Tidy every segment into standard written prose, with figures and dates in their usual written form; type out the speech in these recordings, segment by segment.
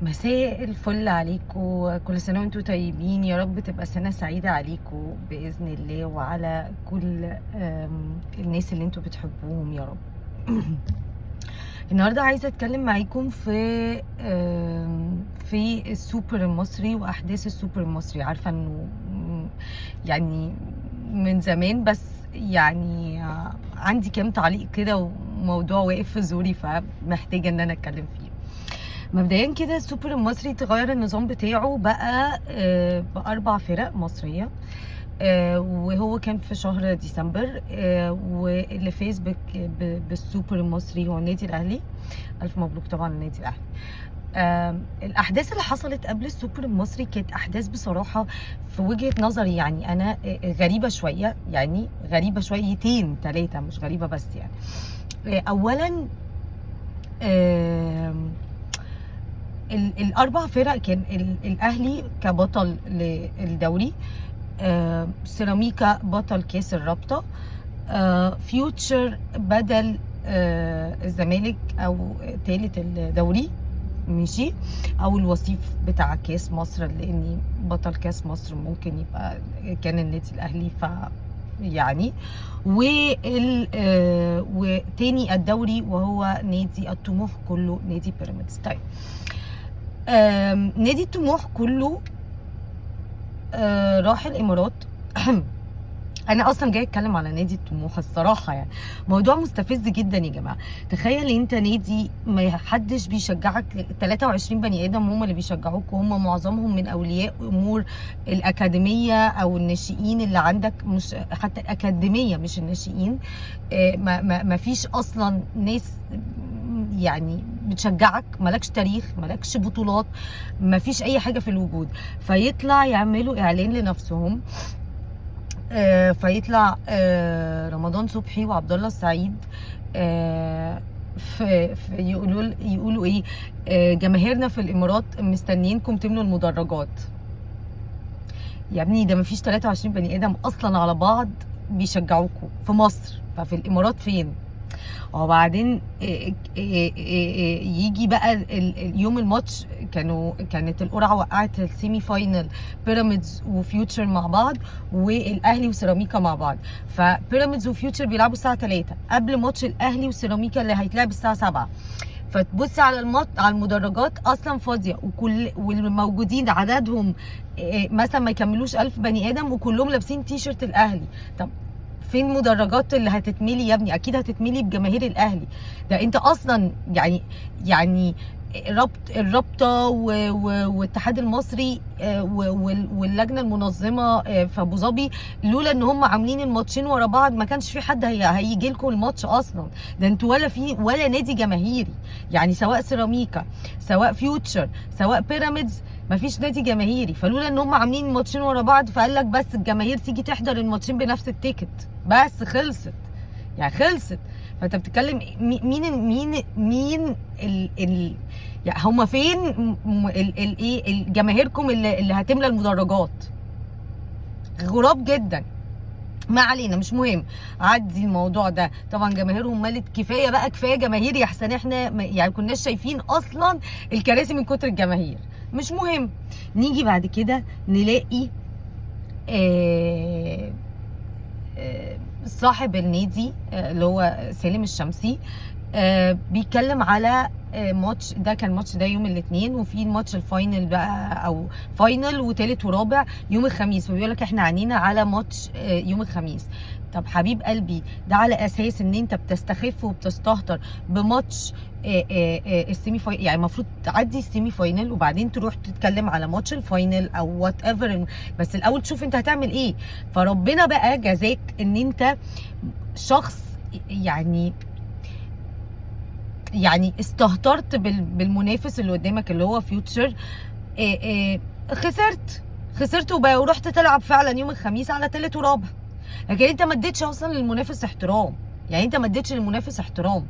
مساء الفل عليكم، كل سنة وانتم طيبين، يا رب تبقى سنة سعيدة عليكم بإذن الله وعلى كل الناس اللي انتم بتحبوهم يا رب. النهاردة عايزة اتكلم معاكم في السوبر المصري واحداث السوبر المصري. عارفة انه يعني من زمان، بس يعني عندي كام تعليق كده وموضوع واقف في زوري، فمحتاجة ان انا اتكلم فيه. مبدئيا كده السوبر المصري تغير النظام بتاعه بقى، بأربع فرق مصرية، وهو كان في شهر ديسمبر، واللي فاز بالسوبر المصري هو النادي الأهلي. ألف مبروك طبعا للنادي الأهلي. الأحداث اللي حصلت قبل السوبر المصري كانت أحداث بصراحة في وجهة نظري يعني أنا، غريبة شوية، يعني غريبة شويتين تلاتة، مش غريبة بس يعني. أولا، الأربع فرق كان الأهلي كبطل للدوري، سيراميكا بطل كاس الرابطة، فيوتشر بدل الزمالك أو تالت الدوري، ماشي، أو الوصيف بتاع كاس مصر، لأن بطل كاس مصر ممكن يبقى كان النادي الأهلي، ف يعني وتاني الدوري وهو نادي الطموح كله، نادي بيراميدز. نادي الطموح كله، راح الإمارات. أنا أصلاً جاي أتكلم على نادي الطموح الصراحة، يعني موضوع مستفز جداً يا جماعة. تخيل أنت نادي ما حدش بيشجعك، 23 بني آدم هم اللي بيشجعوك، وهم معظمهم من أولياء أمور الأكاديمية أو الناشئين اللي عندك، مش حتى الأكاديمية مش الناشئين، ما فيش أصلاً ناس يعني بتشجعك، مالكش تاريخ، مالكش بطولات، ما فيش أي حاجة في الوجود. فيطلع يعملوا إعلان لنفسهم، فيطلع رمضان صبحي وعبد الله السعيد، في يقولوا إيه، جماهيرنا في الإمارات مستنيينكم تملوا المدرجات. يا ابني ده مفيش 23 بني آدم أصلاً على بعض بيشجعوكم في مصر، ففي الإمارات فين؟ وبعدين يجي بقى يوم الماتش، كانت القرعة وقعت ال semi final بيراميدز وفيوتشر مع بعض، والأهلي وسيراميكا مع بعض. فبيراميدز وفيوتشر بيلعبوا الساعة 3 قبل ماتش الأهلي وسيراميكا اللي هيتلعب الساعة 7. فتبص على المدرجات أصلاً فاضية، والموجودين عددهم، مثلاً ما يكملوش 1000 بني آدم، وكلهم لابسين تيشيرت الأهلي. طب فين مدرجات اللي هتتملي يا ابني؟ اكيد هتتملي بجماهير الاهلي. ده انت اصلا يعني الرابطه والاتحاد المصري، واللجنه المنظمه، في ابو ظبي، لولا ان هم عاملين الماتشين ورا بعض ما كانش في حد هيجي لكم الماتش اصلا. ده انتوا ولا في ولا نادي جماهيري، يعني سواء سيراميكا سواء فيوتشر سواء بيراميدز ما فيش نادي جماهيري. فلولا ان هم عاملين الماتشين ورا بعض، فقال لك بس الجماهير تيجي تحضر الماتشين بنفس ال ticket بس، خلصت يعني، خلصت. فانت بتتكلم مين، مين، مين ال، ال، يعني هما فين ال، ال، ايه الجماهيركم اللي هتملى المدرجات؟ غراب جدا. ما علينا، مش مهم، عدي الموضوع ده. طبعا جماهيرهم مالت، كفايه بقى، كفايه جماهير يا حسن، احنا كناش شايفين اصلا الكراسي من كتر الجماهير. مش مهم. نيجي بعد كده نلاقي، صاحب النادي، اللي هو سالم الشامسي، بيتكلم على، ماتش ده، كان ماتش ده يوم الاثنين، وفي الماتش ال final بقى، او final وتالت ورابع يوم الخميس. فبيقول لك احنا عينينا على ماتش، يوم الخميس. طب حبيب قلبي، ده على اساس ان انت بتستخف وبتستهتر بماتش، ال semi final، يعني المفروض تعدي ال semi final وبعدين تروح تتكلم على ماتش ال final او whatever، بس الاول تشوف انت هتعمل ايه. فربنا بقى جزاك ان انت شخص يعني استهترت بالمنافس اللي قدامك اللي هو فيوتشر، خسرت ورحت تلعب فعلا يوم الخميس على تالت ورابع. لكن انت ما اديتش اصلا للمنافس احترام، يعني انت ما اديتش للمنافس احترام.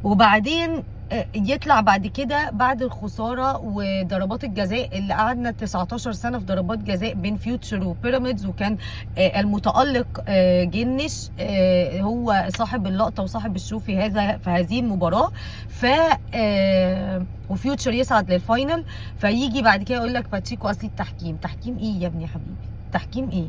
وبعدين يطلع بعد كده بعد الخسارة وضربات الجزاء اللي قعدنا 19 سنة في ضربات جزاء بين فيوتشر وبيراميدز، وكان، المتألق، جنش، هو صاحب اللقطة وصاحب الشو في هذه المباراة. وفيوتشر يصعد لل final، فيجي بعد كده يقول لك باتشيكو اصل التحكيم. تحكيم ايه يا ابني يا حبيبي؟ تحكيم ايه؟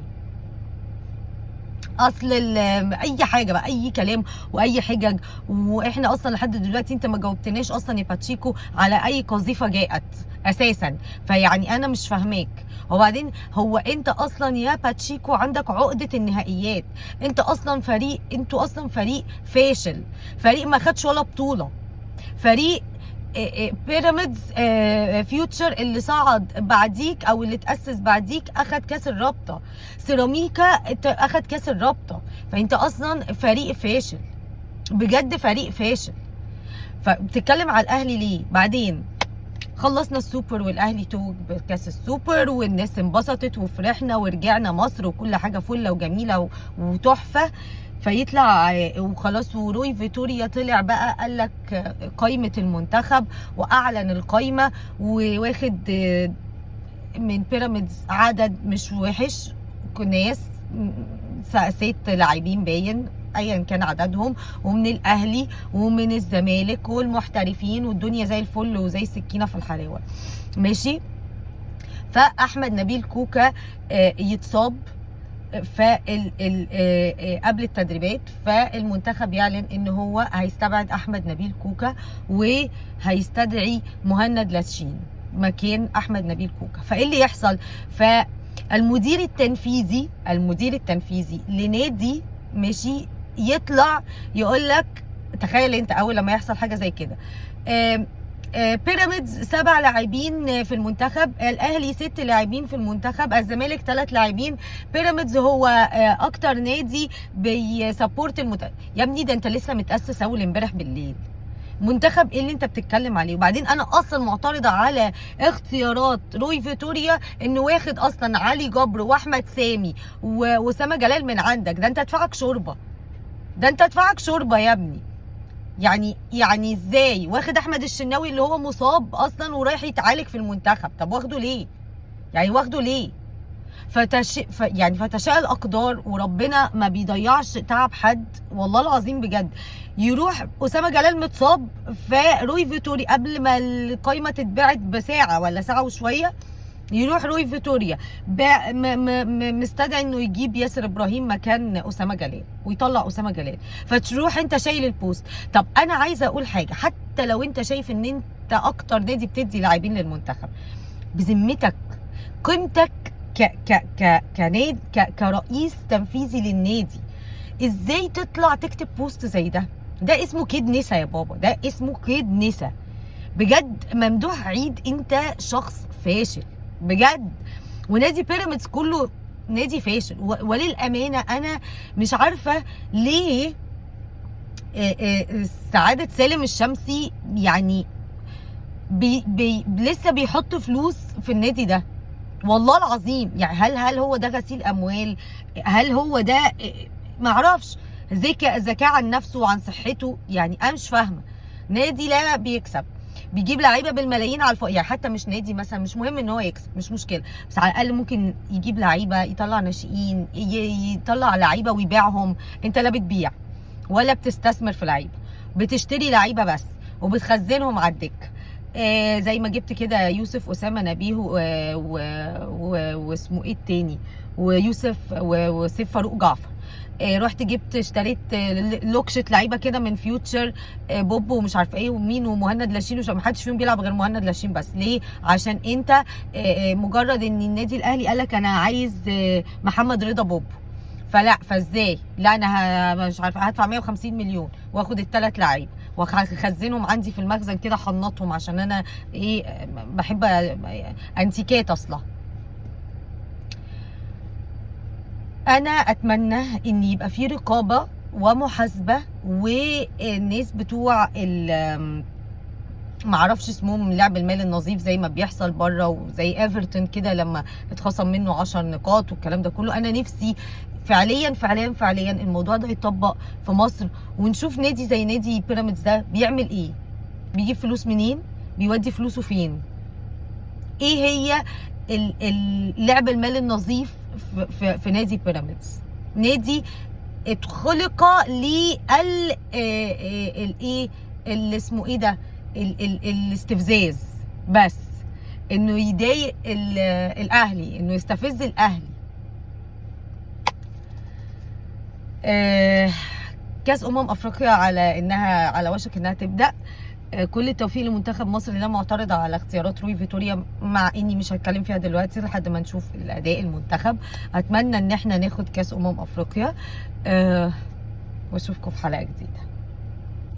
اصل اي حاجة بقى، اي كلام واي حجج. واحنا اصلا لحد دلوقتي انت ما جاوبتناش اصلا يا باتشيكو على اي قذيفه جاءت اساسا، فيعني انا مش فاهماك. وبعدين هو انت اصلا يا باتشيكو عندك عقده النهائيات، انت اصلا فريق، انتوا اصلا فريق فاشل، فريق ما خدش ولا بطوله، فريق بيراميدز فيوتشر اللي صعد بعديك او اللي اتاسس بعديك اخد كاس الرابطة، سيراميكا اخد كاس الرابطة، فانت اصلا فريق فاشل بجد، فريق فاشل. فبتتكلم على الاهلي ليه؟ بعدين خلصنا السوبر والاهلي توج بكاس السوبر والناس انبسطت وفرحنا ورجعنا مصر وكل حاجة فله وجميلة وتحفه، فيطلع وخلاص. وروي فيتوريا طلع بقى قال لك قايمة المنتخب واعلن القايمة، وواخد من بيراميدز عدد مش وحش ناس، 6 لاعبين باين ايا كان عددهم، ومن الاهلي ومن الزمالك والمحترفين، والدنيا زي الفل وزي السكينة في الحلاوة، ماشي. فاحمد نبيل كوكا يتصاب قبل التدريبات، فالمنتخب يعلن ان هو هيستبعد احمد نبيل كوكا وهيستدعي مهند لاشين مكان احمد نبيل كوكا. فايه اللي يحصل؟ فالمدير التنفيذي، المدير التنفيذي لنادي ماشي، يطلع يقول لك، تخيل انت اول لما يحصل حاجة زي كده، بيراميدز 7 لاعبين في المنتخب، الاهلي 6 لاعبين في المنتخب، الزمالك 3 لاعبين، بيراميدز هو اكتر نادي بي support المنتخب. يا ابني ده انت لسه متاسس اول امبارح بالليل، منتخب ايه اللي انت بتتكلم عليه؟ وبعدين انا اصلا معترضة على اختيارات روي فيتوريا، انه واخد اصلا علي جبر واحمد سامي واسامة جلال من عندك، ده انت ادفعك شوربة، ده انت ادفعك شوربة يا ابني. يعني ازاي واخد احمد الشناوي اللي هو مصاب اصلا ورايح يتعالج في المنتخب؟ طب واخده ليه؟ يعني واخده ليه؟ يعني فتشاء الاقدار، وربنا ما بيضيعش تعب حد والله العظيم بجد. يروح اسامة جلال متصاب، فروي فيتوري قبل ما القايمة تتبعت بساعة ولا ساعة وشوية، يروح روي فيتوريا مستدعي انه يجيب ياسر ابراهيم مكان اسامة جلال ويطلع اسامة جلال، فتروح انت شايل ال post. طب انا عايزه اقول حاجة، حتى لو انت شايف ان انت اكتر نادي بتدي لاعبين للمنتخب، بذمتك قيمتك ك ك ك كنادي كرئيس تنفيذي للنادي، ازاي تطلع تكتب post زي ده؟ ده اسمه كيد نسا يا بابا، ده اسمه كيد نسا بجد. ممدوح عيد انت شخص فاشل بجد، ونادي بيراميدز كله نادي فاشل. وللامانة انا مش عارفه ليه سعادة سالم الشمسي يعني بي بي لسه بيحط فلوس في النادي ده والله العظيم. يعني هل هو ده غسيل اموال؟ هل هو ده معرفش، ذكاء عن نفسه وعن صحته؟ يعني انا مش فاهمه. نادي لا بيكسب، بيجيب لعيبة بالملايين على الفوق، يعني حتى مش نادي مثلا مش مهم ان هو يكسب مش مشكلة، بس على الاقل ممكن يجيب لعيبة، يطلع ناشئين، يطلع لعيبة ويبيعهم. انت لا بتبيع ولا بتستثمر في لعيبة، بتشتري لعيبة بس وبتخزنهم على الدكة. زي ما جبت كده يوسف اسامة نبيه واسمه ايه التاني، ويوسف وسيف فاروق جعفر. رحت جبت اشتريت لوكشه لعيبة كده من فيوتشر، بوب ومش عارفه ايه ومين ومهند لاشين، ومش محدش فيهم بيلعب غير مهند لاشين بس. ليه؟ عشان انت مجرد ان النادي الاهلي قال لك انا عايز محمد رضا بوب، فلا، فازاي؟ لا انا مش عارفه هدفع 150 مليون واخد الثلاث لعيبة واخزنهم عندي في المخزن كده، حنطهم عشان انا ايه بحب انتيكات اصلا. انا اتمنى ان يبقى في رقابه ومحاسبه، والناس بتوع معرفش اسمهم لعب المال النظيف زي ما بيحصل بره، وزي ايفرتون كده لما اتخصم منه 10 نقاط والكلام ده كله. انا نفسي فعليا فعليا فعليا الموضوع ده يتطبق في مصر، ونشوف نادي زي نادي بيراميدز ده بيعمل ايه، بيجيب فلوس منين، بيودي فلوسه فين، ايه هي اللعب المال النظيف في نادي بيراميدز. نادي اتخلق لل الايه اللي اسمه ايه ده، ال ال الاستفزاز، بس انه يضايق الاهلي، انه يستفز الاهلي. كاس افريقيا على انها على وشك انها تبدا. كل التوفيق لمنتخب مصر، اللي انا معترضة على اختيارات روي فيتوريا، مع اني مش هتكلم فيها دلوقتي لحد ما نشوف الاداء المنتخب. اتمنى ان احنا ناخد كاس افريقيا. واشوفكم في حلقة جديدة.